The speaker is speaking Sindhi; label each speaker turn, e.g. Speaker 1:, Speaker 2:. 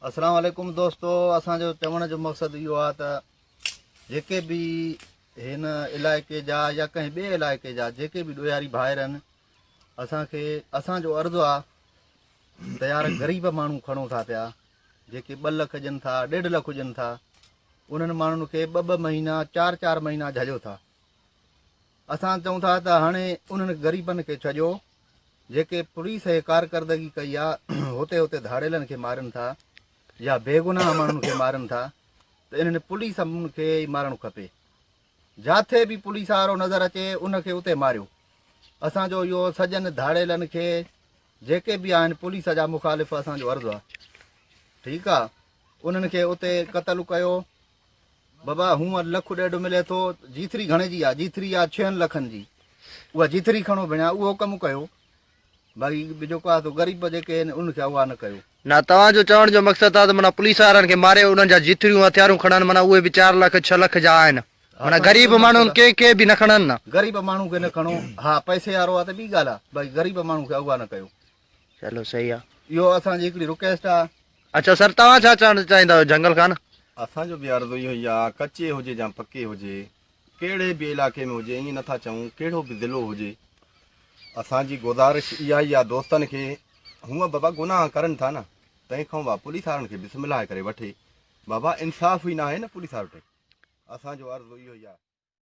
Speaker 1: السلام عليڪم دوستو اسان جو چوڻ جو مقصد اهو آهي ته جيڪي به هن علائقي جا يا ڪنهن ٻئي علائقي جا جيڪي به ڏوهاري ڀائر آهن اسان کي اسان جو عرض آهي ته يار غريب ماڻهو کڻو ٿا پيا جيڪي ٻه لک ڏين ٿا ڏيڍ لک ڏين ٿا انهن ماڻهن کي ٻه ٻه مهينا چار چار مهينا جهليو ٿا اسان چئون ٿا ته هاڻي انهن غريبن کي ڇڏيو جيڪي پوليس هي ڪارڪردگي ڪئي آ هتي هتي ڌاڙيلن کي مارن ٿا يا بيگناهه ماڻهن کي مارن ٿا ته انهن پوليس کي ئي مارڻ کپي جاٿي به پوليس وارو نظر اچي ان کي اتي ماريو اسان جو اهو سڄن ڌاڙيلن کي جيڪي به آهن پوليس جا مخالف اسان جو عرض آ ٺيڪ آ انهن کي اتي قتل ڪيو بابا هونء لک ڏيڍ ملي ٿو جيٿري گهڻي جي آ جيٿري آ ڇهن لکن جي اها جيٿري کڻو ڀيڻا اهو ڪم ڪيو باقي جيڪو آ سو غريب جيڪي آهن انهن کي اغوا نه ڪيو.
Speaker 2: نه توهان جو چوڻ جو مقصد آ ته معنيٰ پوليس وارن کي ماري انهن جا جيٿريون هٿيارون کڻن معنيٰ اهي به چار لک ڇهه لک جا آهن معنيٰ غريب ماڻهن ڪنهن کي به نه کڻن نه.
Speaker 1: غريب ماڻهو کي نه کڻو ها پئسي وارو آ ته ٻي ڳالهه آ باقي غريب ماڻهو کي اغوا نه ڪيو.
Speaker 2: چلو صحيح آ.
Speaker 1: اهو اسان جي هڪڙي رڪويسٽ آ.
Speaker 2: اڇا سر توهان ڇا چوڻ چاهيندا آهيو جهنگل خان.
Speaker 3: اسان جو به عرض اهو ئي آ ڪچي هجي يا پڪي هجي ڪهڙي به علائقي ۾ هجي ائين نٿا چئون ڪهڙو به ضلعو هجي اسان جي گذارش اها ئي آ دوستن کي هونء بابا گناهه ڪرن ٿا نه تنهن کان با پوليس وارن کي بسم الله ڪري وٺي بابا انصاف ئي ناهي نه پوليس وارن وٽ اسان جو عرض اهو ئي آ.